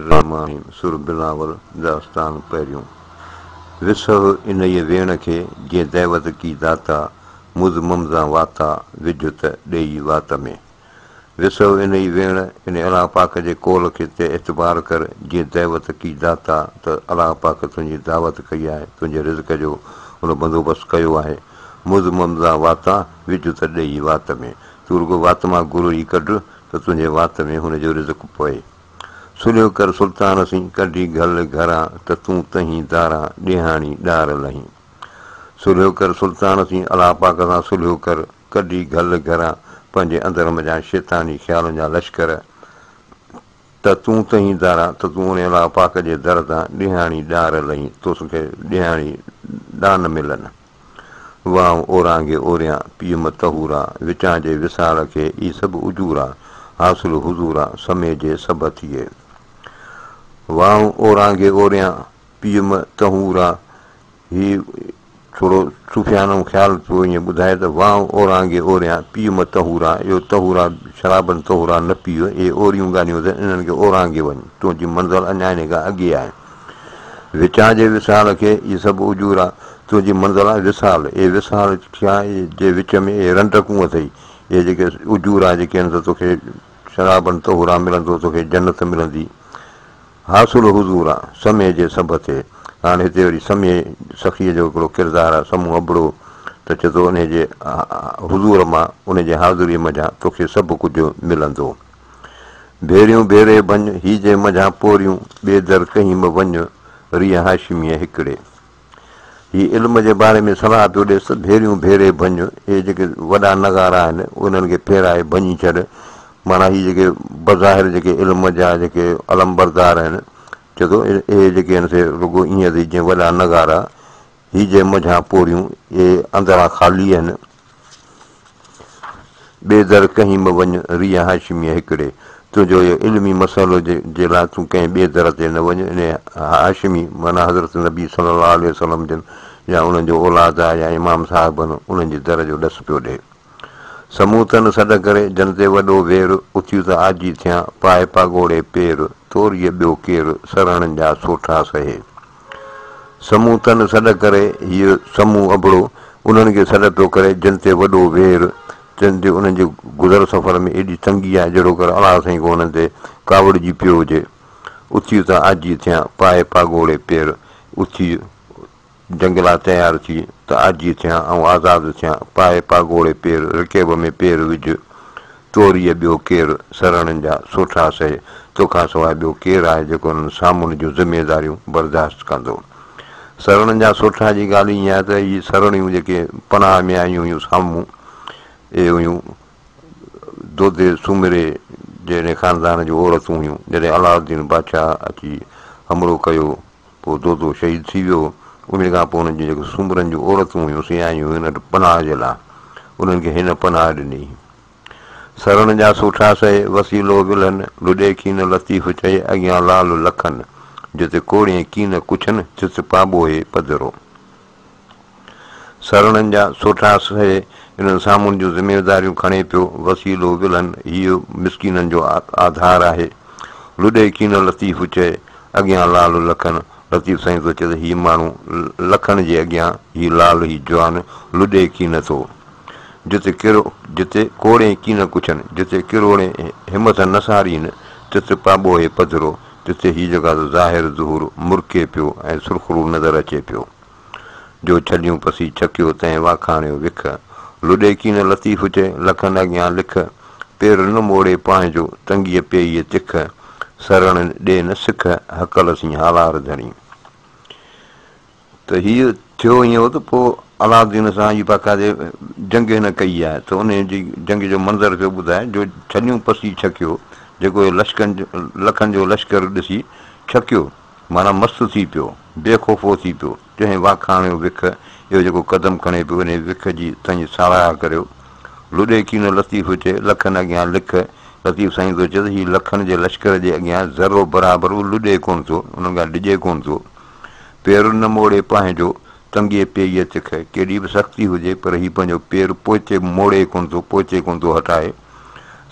الرحمٰن الرحيم سر بلاول داستان پهريون وسهه انهيء ويڻ کي جنهن دعوت ڪي داتا مز ممزان واتا وجهه ته ڏيئي وات ۾ وسهه انهيء ويڻ انهي الله پاڪ جي قول کي تي اعتبار ڪر جنهن دعوت ڪي داتا ته الله پاڪ تنهنجي دعوت ڪئي آهي تنهنجي رزق جو ان بندوبست ڪيو آهي مز ممزان واتا وجهه ته ڏيئي وات ۾ تون رڳو وات مان گرڙي ڪڍ ته تنهنجي وات ۾ هن جو رزق پوي. سلهيو ڪر سلطان سين، ڪڍي گهل گهران، ته تون تهين داران، ڏيهاڻي ڏار لهين. سلهيو ڪر سلطان سين، الله پاڪ سان سلهيو ڪر، ڪڍي گهل گهران، پنهنجي اندر منجهان شيطاني خيالن جا لشڪر، ته تون تهين داران، ته تون انهي الله پاڪ جي در تان ڏيهاڻي ڏار لهين، توکي ڏيهاڻي ڏان ملن. وانء اورانگهي اوريان، پيم طهورا، وچان جي وصال کي اي سڀ اجورا، حاصل حضورا، سمي جي سڀ ٿئي. وانء اورانگهي اوريان، پيم طهورا، هي ٿورو صوفيانو خيال پيو ائين ٻڌائي ته وانء اورانگهي اوريان، پيم طهورا، اهو طهورا شرابن طهورا نه پيء، اهي اوريون ڳالهيون اٿن، انهن کي اورانگهي وڃ، تنهنجي منزل اڃا انهي کان اڳي آهي. وچان جي وصال کي اي سڀ اجورا، تنهنجي منزل آهي وصال، اي وصال ٿيا جي وچ ۾ اي رنڊڪون اٿئي، اهي جيڪي اجورا جيڪي آهن ته توکي شرابن طهورا ملندو، توکي جنت ملندي، حاصل حضورا، سمي جي سڀ ٿئي. هاڻ هتي وري سمي سخيء جو هڪڙو ڪردار آهي، سمون ابڙو ته چئي ٿو انهي جي حضور مان، انهي جي حاضريء منجهان توکي سڀ ڪجهه ملندو. ڀيريون ڀيري ڀڃ، هي جي منجهان پوريون، ٻئي در ڪهين م وڃ، ريء هاشميء هڪڙي. هي علم جي باري ۾ صلاح پيو ڏيس ته ڀيريون ڀيري ڀڃ، اهي جيڪي وڏا نغارا آهن، انهن کي ڦيرائي ڀڃي ڇڏ. معنيٰ هي جيڪي بظاهر جيڪي علم جا جيڪي علمبردار آهن، چئي ٿو اهي جيڪي آهن سي رڳو ائين اٿئي جيئن وڏا نغارا، هي جي منجهان پوريون، اهي اندران خالي آهن. ٻئي در ڪهين م وڃ، ريء هاشميء هڪڙي. تنهنجو اهو علمي مسئلو جي لاء تون ڪنهن ٻئي در تي نه وڃ. انهيء هاشمي معنيٰ حضرت نبي صلي الله عليه وسلم جن يا انهن جو اولاد آهي يا امام صاحبن انهن جي در جو ڏس پيو ڏي. سمون تن سڏ ڪري، جن تي وڏو وير، اٿيو ته آجي ٿيان، پائي پاڳوڙي پير، توريء ٻيو ڪير، سرهڻن جا سوٺا سهي. سمون تن سڏ ڪري، هيء سمون ابڙو، انهن کي سڏ پيو ڪري، جن تي وڏو وير، جن تي انهن جي گذر سفر ۾ ايڏي تنگي آهي، جهڙوڪر الله سائين ڪو انهن تي ڪاوڙجي پيو هجي. اٿي ته آجي ٿيان، پائي پاڳوڙي پير، اٿي جنگ لاء تيار ٿي ته آجي ٿيان، آئون آزاد ٿيان، پائي پاڳوڙي پير، رڪيب ۾ پير وجهه، توريء ٻيو ڪير، سرڻن جا سوٺا سهي، توکان سواء ٻيو ڪير آهي جيڪو انهن سامهون جون ذميداريون برداشت ڪندو. سرڻن جا سوٺا جي ڳالهه ائين آهي ته هي سرڻيون جيڪي پناهه ۾ آيون هيون سامهون، اهي هيون دودي سومري جي انهي خاندان جون عورتون هيون. جڏهن علاؤالدين بادشاهه اچي حملو ڪيو، پوء دودو شهيد ٿي ويو. انهيء کان پوء انهن جون جيڪي سومرن جون عورتون هيون، سي آيون هن وٽ پناهه جي لاء. انهن کي هن پناهه ڏني. سرڻ جا سوٺا سهي، وسيلو ولهن، لڏي کين لطيف چئي، اڳيان لال لکن، جت ڪوڙين ڪين ڪڇن، تت پاٻوهي پڌرو. سرڻن جا سوٺا سهي، انهن سامهون جون ذميداريون کڻي پيو، وسيلو ولهن، هيء مسڪينن جو آڌار آهي. لڏي ڪين لطيف چئي، اڳيان لال لکن، لطيف سائين ٿو چئي ته هي ماڻهو لکن جي اڳيان هي لال هي جوان لڏي ڪين ٿو. جتي ڪرو جتي ڪوڙين ڪين ڪڇن، جتي ڪروڙين همٿ نه سارين، تت پاٻوهي پڌرو، تتي هي جيڪا ظاهر ظهور مرڪي پيو ۽ سرخرو نظر اچي پيو. جو ڇليون پسي ڇڪيو، تنهن واکاڻيو وک. لڏي ڪين لطيف چئي، لکن اڳيان لک. پير نه موڙي پنهنجو، تنگيء پيئي تک. سرڻ ڏي نه سک، هڪل سين هالار ڌڻي. ته هيء ٿيو ائين هو ته پوء علاؤالدين سان هي باقاعدي جنگ هن ڪئي آهي ته انهيء جي جنگ جو منظر پيو ٻڌائي جو ڇليون پسي ڇڪيو، جيڪو هي لشڪن لکن جو لشڪر ڏسي ڇڪيو. معنيٰ مست ٿي پيو، بي خوفو ٿي پيو، جنهن واکاڻيو وک، اهو جيڪو قدم کڻي پيو، انهيء وک جي تنهنجي ساراهه ڪريو. لڏي ڪين لطيف چئي، لکن اڳيان لک، لطيف سائين ٿو چئي ته هي لکن جي لشڪر جي اڳيان ذرو برابر به لڏي ڪونه ٿو، انهن کان ڊڄي ڪونه ٿو. پير نه موڙي پنهنجو، تنگيء پيئي تک، ڪيڏي به سختي هجي، پر هي پنهنجو پير پوئتي موڙي ڪونه ٿو، پوئتي ڪونه ٿو هٽائي.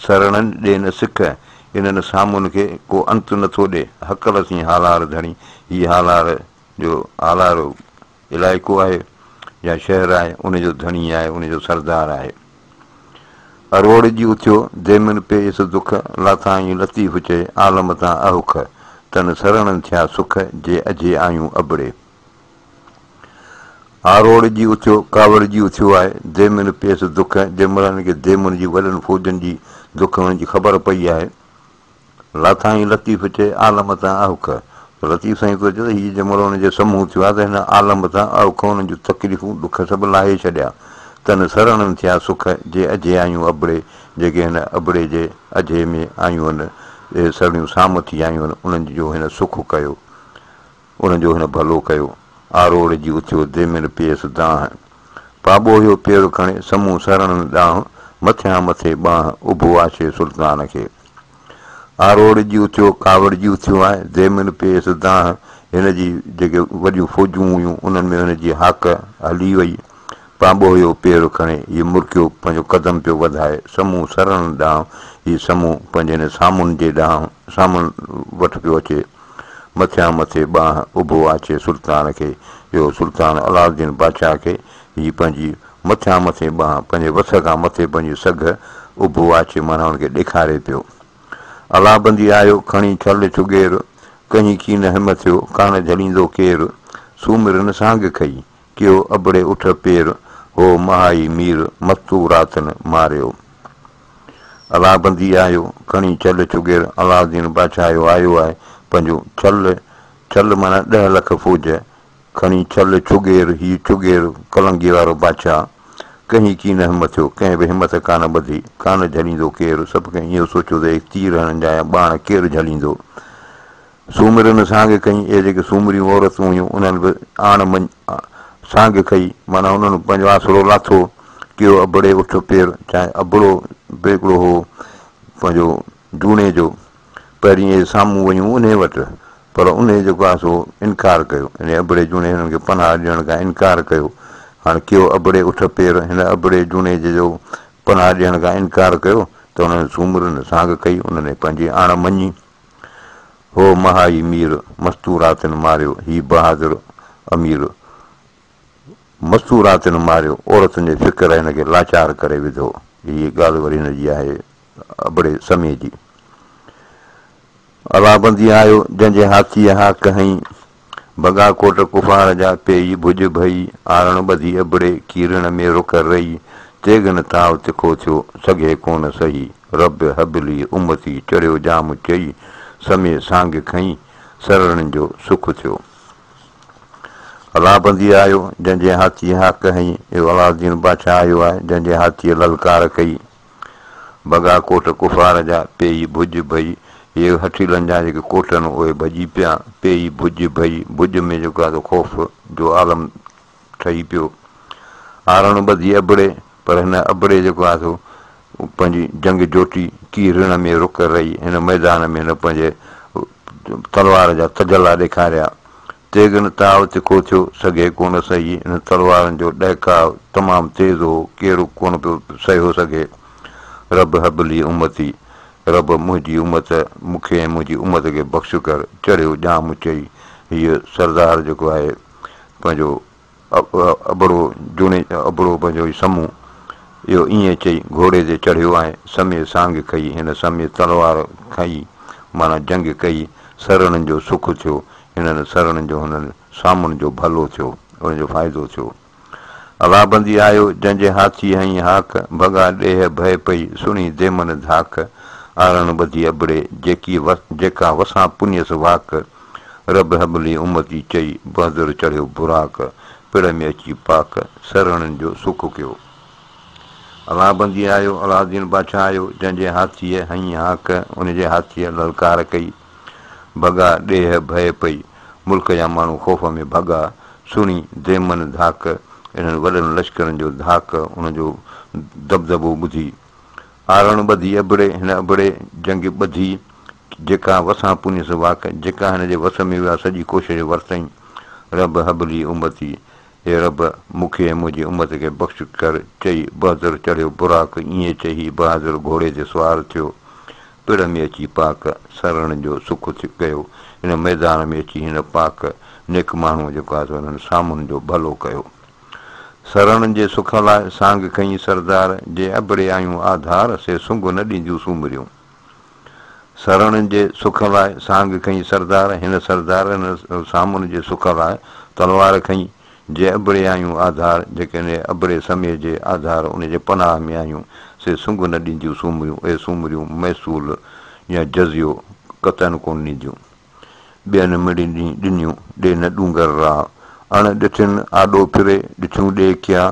سرڻن ڏي نه سک، انهن سامهون کي ڪو انت نٿو ڏئي. هڪل سين هالار ڌڻي، هي هالار جو هالار علائقو آهي يا شهر آهي، ان جو ڌڻي آهي، ان جو سردار آهي. اروڙ جي اٿيو، ديمن پيس دک، لاٿائين لطيف چئي، عالم تان اهک، تن سرڻن ٿيا سک، جي اجهي آيون ابڙي. آروڙ جي اٿيو، ڪاوڙ جي اٿيو آهي، ديمن پيس دک، جنهن مهل هن کي ديمن جي وڏن فوجن جي دک هئڻ جي خبر پئي آهي. لاٿائين لطيف چئي، عالم تان اهک. ته لطيف سائين ٿو چئي ته هي جنهن مهل هن جي سامهون ٿيو آهي ته هن عالم تان اهک، انهن جون تڪليفون، ڏک سڀ لاهي ڇڏيا. تن سرڻن ٿيا سک، جي اجهي آيون ابڙي، جيڪي هن ابڙي جي اجهي ۾ آيون هن، اهي سرڻيون سام ٿي آيون هن، انهن جو هن سک ڪيو. ان جو هن ڀلو ڪيو. آروڙ جي اٿيو، ديمن پيس دانهن. پاٻوهيو پير کڻي، سمون سرڻن ڏانهن، مٿيان مٿي ٻانهن، اڀو آڇي سلطان کي. آروڙ جي اٿيو، ڪاوڙ جي اٿيو آهي، ديمن پيس دانهن. هن جي جيڪي وڏيون فوجون هيون، انهن ۾ هن جي هاڪ هلي وئي. پاٻوهيو پير کڻي، هي مرڪيو، پنهنجو قدم پيو وڌائي، سمون سرڻن ڏانهن، هي سمون پنهنجي هن سامون جي ڏانهن، سامون وٽ پيو اچي. مٿيان مٿي ٻانهن، اڀو آڇي سلطان کي. اهو سلطان علاؤالدين بادشاهه کي هي پنهنجي مٿيان مٿي ٻانهن، پنهنجي وس کان مٿي پنهنجي سگهه اڀو آڇي معنيٰ ان کي ڏيکاري پيو. الله بندي آيو، کڻي ڇل ڇڳير، ڪهين ڪين هم ٿيو، ڪانه جهليندو ڪير، سومرن سانگ کئي، ڪيو ابڙي اٺ پير، هو مهائي مير، مستوراتن ماريو. الله بندي آيو، کڻي ڇل ڇڳير، علاؤالدين بادشاهه جو آيو آهي، پنهنجو ڇل، ڇل معنيٰ 10 لک فوج، کڻي ڇل ڇڳير، هي ڇڳير ڪلنگي وارو بادشاهه، ڪهين ڪين همت ٿيو، ڪنهن به همت ڪانه ٻڌي، ڪانه جهليندو ڪير، سڀ ڪنهن اهو سوچيو ته اهي تير هنن جا يا ٻاڻ ڪير جهليندو. سومرين سانگ کنئي، اهي جيڪي سومريون عورتون هيون، انهن به آڻ مڃ سانگ کنئي، معنيٰ انهن پنهنجو آسرو لاٿو، ڪيو ابڙي اٺ پير، چاهي ابڙو به هڪڙو هو پنهنجو جوڻيجو، پهرين اهي سامهون ويون انهي وٽ، پر انهي جيڪو آهي سو انڪار ڪيو، يعني ابڙي جوڻي هنن کي پناهه ڏيڻ کان انڪار ڪيو، هاڻ ڪيو ابڙي اٺ پير، هن ابڙي جوڻيجي جو پناهه ڏيڻ کان انڪار ڪيو ته انهن سومرين سانگ ڪئي، انهن پنهنجي آڻ مڃي. هو مهائي مير، مستوراتن ماريو، هي بهادر امير، مستوراتن ماريو، عورتن جي فڪر هن کي لاچار ڪري وڌو. هيء ڳالهه وري هن جي آهي ابڙي سمي جي. الله بندي آيو، جنهن جي هاٿيء هاڪ هنئي، ڀڳا ڪوٽ ڪفار جا، پيئي ڀڄ ڀئي، آرڻ ٻڌي ابڙي، ڪيرڻ ۾ رڪ رئي، تيغن تاء تکو ٿيو، سگهي ڪونه سهي، رب هب لي امتي، چڙهيو ڄام چئي، سمي سانگ کنئي، سرڻن جو سک ٿيو. الله بندي آيو، جنهن جي هاٿيء هاڪ هنئي، اهو علاؤالدين بادشاهه آيو آهي، جنهن جي هاٿيء للڪار ڪئي. ڀڳا ڪوٽ ڪفار جا، پيئي ڀڄ ڀئي. هي هٺيلن جا جيڪي ڪوٽ آهن، اهي ڀڄي پيا. پيئي ڀڄ ڀئي، ڀڄ ۾ جيڪو آهي سو خوف جو عالم ٺهي پيو. آرڻ ٻڌي ابڙي، پر هن ابڙي جيڪو آهي سو پنهنجي جنگ جوٽي، ڪي رڻ ۾ رڪ رهي. هن ميدان ۾ هن پنهنجي تلوار جا تجلا ڏيکاريا. تيغن تاء تکو ٿيو، سگهي ڪونه سهي. انهن تلوارن جو ڏهڪاء تمام تيز هو، ڪير ڪونه پيو سهيو سگهي. رب هب لي امتي، رب منهنجي امت، مون کي ۽ منهنجي امت کي بخش ڪر. چڙهيو ڄام چئي، هيء سردار جيڪو آهي پنهنجو ابڙو جوڻي ابڙو پنهنجو هي سمون، اهو ائين چئي گهوڙي تي چڙهيو ۽ سمي سانگ کئي. هن سمي تلوار کنئي معنيٰ جنگ ڪئي. سرڻن جو سک ٿيو. هنن سرڻن جو هنن سامن جو ڀلو ٿيو، انهن جو فائدو ٿيو. الله بندي آيو، جنهن جي هاٿي هنئي هاڪ، ڀڳا ڏيهه ڀئه پئي، سڻي ديمن ڌاڪ، آرڻ ٻڌي ابڙي، جيڪي جيڪا وسان پنيس واڪ، رب هب لي امتي چئي، بهدر چڙهيو براق، پڙ ۾ اچي پاڪ، سرڻن جو سک ڪيو. الله بندي آيو، علاؤالدين بادشاهه آيو، جنهن جي هاٿيء هنئي هاڪ، ان جي هاٿيء للڪار ڪئي. ڀڳا ڏيهه ڀئه پئي، ملڪ جا ماڻهو خوف ۾ ڀڳا، سڻي ديمن ڌاڪ، انهن وڏن لشڪرن جو ڌاڪ، ان جو دٻدٻو ٻڌي. آرڻ ٻڌي ابڙي، هن ابڙي جنگ ٻڌي، جيڪا وسان پونيس واڪ، جيڪا هن جي وس ۾ اها سڄي ڪوشش ورتئين. رب هب لي امتي، اي رب! مون کي ۽ منهنجي امت کي بخش ڪر، چئي، بهادر چڙهيو براق، ائين چئي هي بهادر گهوڙي تي سوار ٿيو. پڙ ۾ اچي پاڪ، سرڻ جو سک ڪيو. هن ميدان ۾ اچي هن پاڪ نيڪ ماڻهوء جيڪو آهي سو هنن سامهن جو ڀلو ڪيو. سرڻ جي سک لاء سانگ کنئي سردار، جي ابڙي آيون آڌار، سي سنگ نه ڏينديون سومريون. سرڻ جي سک لاء سانگ کنئي سردار، هن سردار هن سامهن جي سک لاء تلوار کنئي، جي ابڙي آيون آڌار، جيڪي انهيء ابڙي سمي جي آڌار ان جي پناهه ۾ آيون، سي سنگ نه ڏينديون سومريون، اهي سومريون محصول يا جزيو قطعاً ڪونه ڏينديون. ٻين مڙني ڏنيون، ڏي نه ڏونگر راء. اڻ ڏٺين آڏو ڦري، ڏٺيون ڏي ڪيا،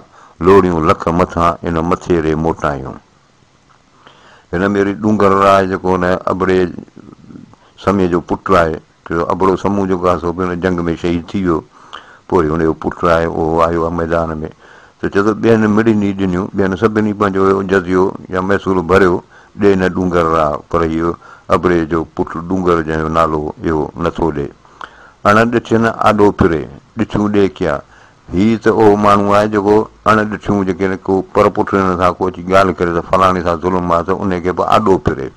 لوڙيون لک مٿان ان مٿيري موٽايون. هن ۾ وري ڏونگر راء جيڪو ان ابڙي سمي جو پٽ آهي، ڇو جو ابڙو سمون جيڪو آهي سو به ان جنگ ۾ شهيد ٿي ويو، پوء وري هن جو پٽ آهي اهو آيو آهي ميدان ۾ ته چئي ٿو ٻين مڙني ڏنيون، ٻين سڀني پنهنجو جزيو يا محصول ڀريو، ڏي نه ڏونگر راء، پر هيء ابڙي جو پٽ ڏونگر جنهن جو نالو هو، اهو نٿو ڏي. اڻ ڏٺين آڏو ڦري، ڏٺيون ڏي ڪيا، هي ته اهو ماڻهو آهي جيڪو اڻ ڏٺيون جيڪڏهن ڪو پر پٺ هن سان ڪو اچي ڳالهه ڪري ته فلاڻي سان ظلم آهي ته انهي کي به آڏو ڦري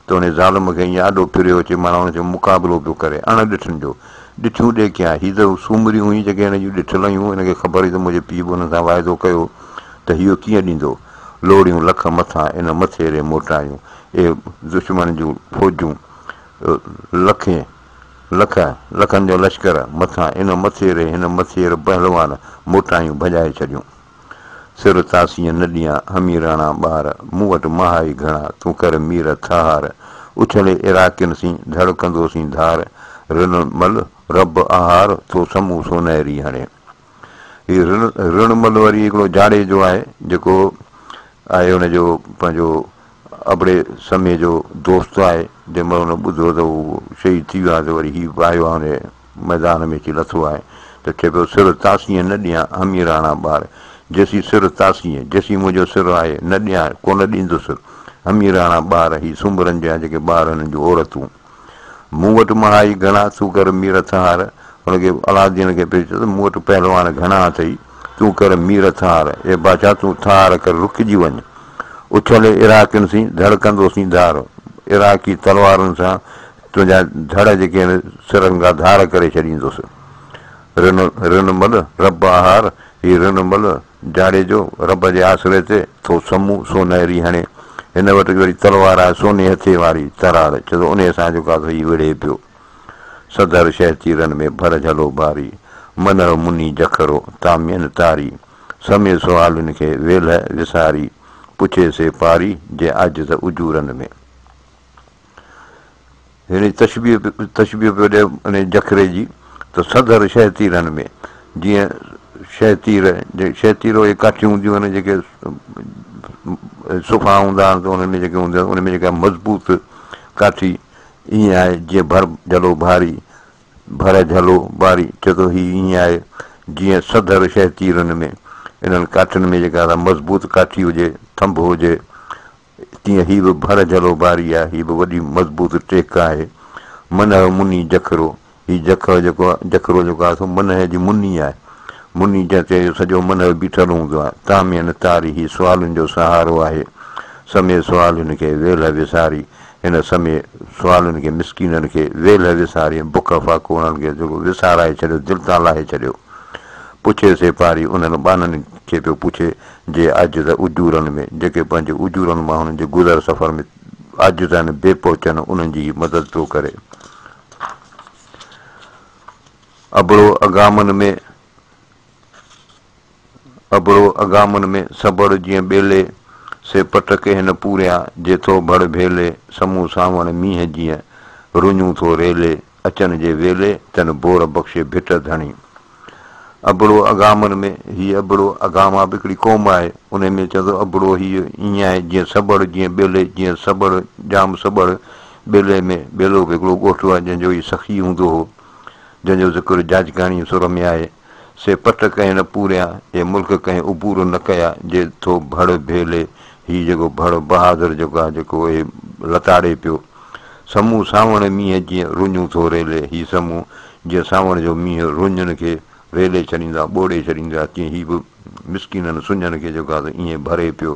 ته انهي ظالم کي ائين آڏو ڦريو اچي معنيٰ ان جو مقابلو پيو ڪري اڻ ڏٺن جو ڏٺيون ڏي ڪيان هي ته سومريون هيون جيڪي هن جون ڏٺل هيون هن کي خبر هئي ته منهنجي پيء به انهن سان واعدو ڪيو ته هيء ڪيئن ڏيندو لوڙيون لک مٿان ان مٿيري موٽايون اهي دشمن جون فوجون لکين لک، لکن جو لشڪر، مٿان ان مٿيري هن مٿير پهلوان موٽايون ڀڄائي ڇڏيون. سر تاسين نه ڏيان، هميراڻا ٻار، مون وٽ مهائي گهڻا، تون ڪر مير ٿهار. اڇلي عراقين سين، ڌڙ ڪندوسين ڌار، رن مل رب آهار، ٿو سمون سونهري هڻي. هي رڻ مل وري هڪڙو جاڙيجو آهي، جيڪو آهي ان جو پنهنجو ابڙي سمي جو دوست آهي، جنهن مهل هن ٻڌو ته هو شهيد ٿي ويو آهي ته وري هي به آيو آهي ان ميدان ۾ اچي لٿو آهي ته چئي پيو سر تاسين نه ڏيان هميراڻا ٻار، جيسين سر تاسين، جيسين منهنجو سر آهي، نه ڏيان، ڪونه ڏيندس، هميراڻا ٻار، هي سومرن جا جيڪي ٻار هنن جون عورتون. مون وٽ مهائي گهڻا، تون ڪر مير ٿهار. هن کي علاؤالدين کي پيش چيو ته مون وٽ پهلوان گهڻا اٿئي، تون ڪر مير ٿهار. اي بادشاهه تون ٿهار ڪر، رڪجي وڃ. اڇلي عراقين سين، ڌڙ ڪندوسين ڌار. عراقي تلوارن سان تنهنجا ڌڙ جيڪي آهن سرن کان ڌار ڪري ڇڏيندس. رن رن مل رب آهار، هي رن مل جاڙيجو رب جي آسري تي ٿو سمون سونهري هڻي. هن وٽ وري تلوار آهي سوني هٿي واري ترار، چئي ٿو انهيء سان جيڪو آهي سو هي وڙهي پيو. سڌر شهتيرن ۾ ڀر جهلو ڀاري، منهه مني جکرو تامين تاري، سمي سوالين کي ويلهه وساري، پڇي سي پاري، جي عاجز اجورن ۾. هن جي تشبيهه تشبيهه پيو ڏئي انهيء جکري جي ته سڌر شهتيرن ۾ جيئن شهتير شهتير اهي ڪاٺيون هونديون آهن جيڪي صفا هوندا آهن ته انهن ۾ جيڪي هونديون آهن ان ۾ جيڪا مضبوط ڪاٺي ائين آهي جيئن ڀر جهلو ڀاري ڀر جهلو باري چئي ٿو هي ائين آهي جيئن سڌر شهتيرن ۾ انهن ڪاٺين ۾ جيڪا مضبوط ڪاٺي هجي ٿنڀ هجي تيئن هي به ڀر جهلو ٻاري آهي، هي به وڏي مضبوط ٽيڪ آهي. منهه مني جکرو، هي جکر جيڪو جکرو جيڪو آهي سو منهه جي مني آهي. مني جنهن تي اهو سڄو منهه بيٺل هوندو آهي. تامين تاري، هي سوالن جو سهارو آهي. سمي سوالين کي ويلهه وساري، هن سمي سوالين کي مسڪينن کي ويلهه وساري ۽ بک فاقو انهن کي جيڪو وسارائي ڇڏيو، دل تان لاهي ڇڏيو. پڇي سيپاري، انهن ٻانهن کي پيو پڇي، جي عاجز اجورن ۾، جيڪي پنهنجي اجورن مان هنن جي گذر سفر ۾ عاجز آهن، بي پهچ آهن، انهن جي هي مدد پيو ڪري. ابڙو اگهامن ۾، ابڙو اگهامن ۾، سبڙ جيئن ٻيلي، سي پٽ ڪنهن نه پوريا، جي ٿو ڀڙ ڀيلي، سمون سانوڻ مينهن جيئن، رڃون ٿو ريلي، اچن جي ويلي، تن بور بخشي ڀٽ ڌڻي. ابڙو اگهامن ۾، هي ابڙو اگهاما به هڪڙي قوم آهي، انهي ۾ چوندو ابڙو هي ائين آهي جيئن سٻڙ جيئن ٻيلي جيئن سٻڙ ڄام سٻڙ ٻيلي ۾ ٻيلو به هڪڙو ڳوٺ آهي جنهن جو هي سخي هوندو هو جنهن جو ذڪر جاجڪاڻي سر ۾ آهي سي پٽ ڪنهن نه پوريا جي ملڪ ڪنهن عبور نه ڪيا جي ٿو ڀڙ ڀيلي هي جيڪو ڀڙ بهادر جيڪو آهي جيڪو اهي لتاڙي پيو سمون سانوڻ مينهن جيئن رڃون ٿو ريلي، هي سمون جيئن سانوڻ جو مينهن رڃن کي ريلي ڇڏيندو آهي، ٻوڙي ڇڏيندو آهي، تيئن هي به مسڪينن سڃن کي جيڪو آهي سو ائين ڀري پيو.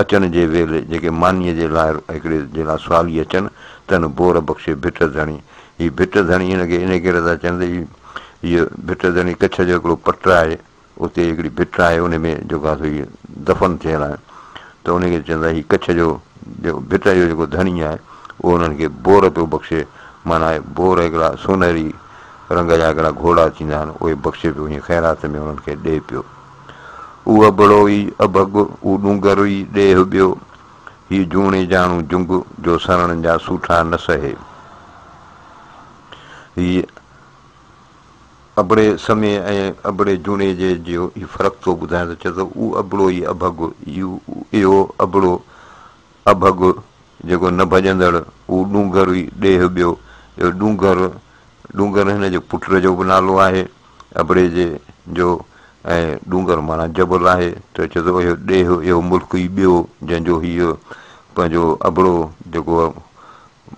اچڻ جي ويل جيڪي مانيء جي لاء هڪڙي جي لاء سوالي اچن، تن بور بخشي ڀٽ ڌڻي. هي ڀٽ ڌڻي هن کي انهيء ڪري ٿا چون ته هيء ڀٽ ڌڻي ڪڇ جو هڪڙو پٽ آهي، اتي هڪڙي ڀٽ آهي، ان ۾ جيڪو آهي سو هي دفن ٿيل آهي ته ان کي چوندا هي ڪڇ جو جيڪو ڀٽ جو جيڪو ڌڻي آهي، اهو انهن کي بور پيو بخشي، معنيٰ بور هڪڙا سونهري رنگ جا هڪڙا گهوڙا ٿيندا آهن، اهي بخشي پيو، ائين خيرات ۾ انهن کي ڏئي پيو. او ابڙو ئي اڀڳ، او ڏونگر ئي ڏيهه ٻيو، هي جوڻي جاڻو جنگ، جو سرڻ جا سوٺا نه سهي. هي ابڙي سمي ۽ ابڙي جوڻيجي جو هي فرق ٿو ٻڌائي ته چئي ٿو، او ابڙو ئي اڀڳ، اهو ابڙو اڀڳ، جيڪو نه ڀڄندڙ، او ڏونگر ئي ڏيهه ٻيو، اهو ڏونگر، ڏونگر هن جي پٽ جو به نالو آهي، ابڙي جي جو، ۽ ڏونگر معنيٰ جبل آهي ته چئي ٿو اهو ڏيهه، اهو ملڪ ئي ٻيو، جنهن جو هيء پنهنجو ابڙو جيڪو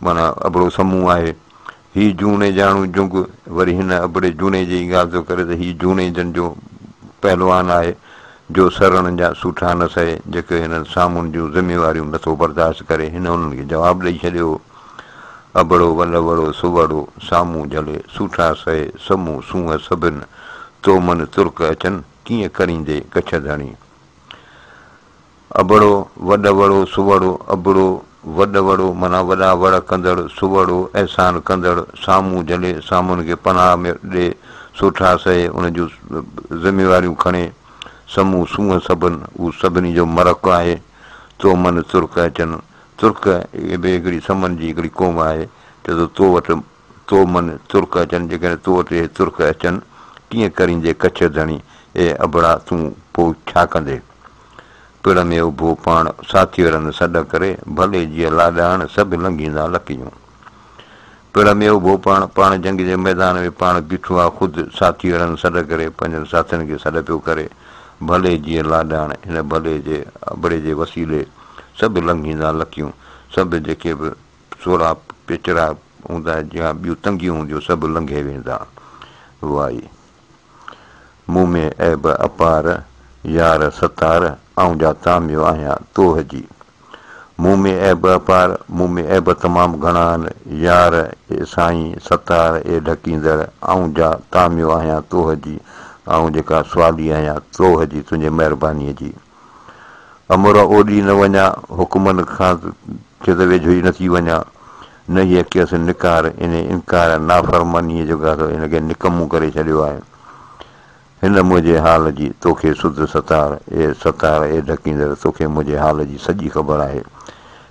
معنيٰ ابڙو سمون آهي. هي جوڻي جاڻو جنگ، وري هن ابڙي جوڻي جي ئي ڳالهه ٿو ڪري ته هي جوڻيجن جو پهلوان آهي، جو سرڻ جا سوٺا نه سهي، جيڪي هنن سامهون جون ذميواريون نه ٿو برداشت ڪري، هن انهن کي جواب ڏئي ڇڏيو هو. ابڙو ولوڙو سوڙو، سامهون جهلي، سوٺا سهي، سمون سونهن سڀن، تو من ترڪ اچن، ڪيئن ڪريندي ڪڇ ڌڻي. ابڙو، وڏ وڙو، سوڙو، ابڙو، وڏ وڙو معنيٰ وڏا وڙ ڪندڙ، سوڙو، احسان ڪندڙ، سامهون جهلي، سامهون کي پناهه ۾ ڏي، سوٺا سهي، ان جون ذميواريون کڻي، سمون سونهن سڀن، هو سڀني جو مرڪ آهي، تو من ترڪ اچن، ترڪ به هڪڙي سمن جي هڪڙي قوم آهي، چئي ٿو تو وٽ تو من ترڪ اچن، جيڪڏهن تو وٽ اهي ترڪ اچن، ڪيئن ڪريندي ڪڇ ڌڻي، اي ابڙا تون پوء ڇا ڪندي؟ پڙ ۾ اڀو پاڻ ساٿيئڙن سڏ ڪري، ڀلي جيء لاڏاڻ سڀ لنگهيندا لڪيون. پڙ ۾ اڀو پاڻ، پاڻ جنگ جي ميدان ۾ پاڻ بيٺو آ خود ساٿيئڙن سڏ ڪري، پنهنجن ساٿين کي سڏ پيو ڪري، ڀلي جيء لاڏاڻ، هن ڀلي جي ابڙي جي وسيلي سڀ لنگهيندا لڪيون، سڀ جيڪي به سوڙها پيچرا هوندا يا ٻيون تنگيون هونديون سڀ لنگهي ويندا. وائي. مون ۾ عيب اپار، يار ستار، آئون جا تاميو آهيان توهه جي. مون ۾ عيب اپار، مون ۾ عيب تمام گهڻا آهن، يار اي سائين ستار اي ڍڪيندڙ، آئون جا تاميو آهيان توهه جي، آئون جيڪا سوالي آهيان توهه جي تنهنجي مهربانيء جي. امر اوڏي نه وڃان، حڪمن کان کي ته ويجهو ئي نه ٿي وڃان. نه هيء ڪيس نڪار، انهيء انڪار، نافرمانيء جو گهر هن کي نڪمو ڪري ڇڏيو آهي. هن منهنجي حال جي توکي سڌ ستار، اي ستار، اي ڍڪيندڙ، توکي منهنجي حال جي سڄي خبر آهي.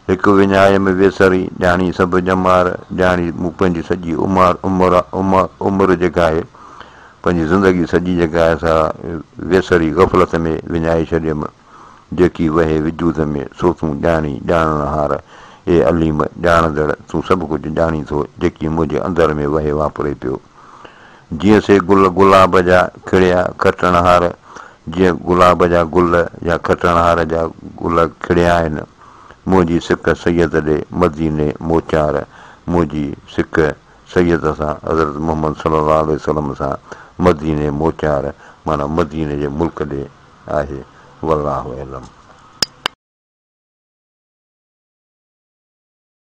هڪ وڃايم ويسري، ڄاڻي سڀ ڄمار، ڄاڻي مون پنهنجي سڄي عمر، عمر جيڪا آهي، پنهنجي زندگي سڄي جيڪا آهي سا ويسري غفلت ۾ وڃائي ڇڏيم. جيڪي وهي وجود ۾، سو تون ڄاڻي، ڄاڻڻهار، اي عليم، ڄاڻندڙ، تون سڀ ڪجهه ڄاڻين ٿو، جيڪي منهنجي اندر ۾ وهي واپري پيو. جيئن سي گل گلاب جا کڙيا کٽڻهار، جيئن گلاب جا گل يا کٽڻهار جا گل کڙيا آهن، منهنجي سڪ سيد ڏي مديني موچار، منهنجي سڪ سيد سان، حضرت محمد صلي الله عليه وسلم سان، مديني موچار معنيٰ مديني جي ملڪ ڏي آهي. والله اعلم.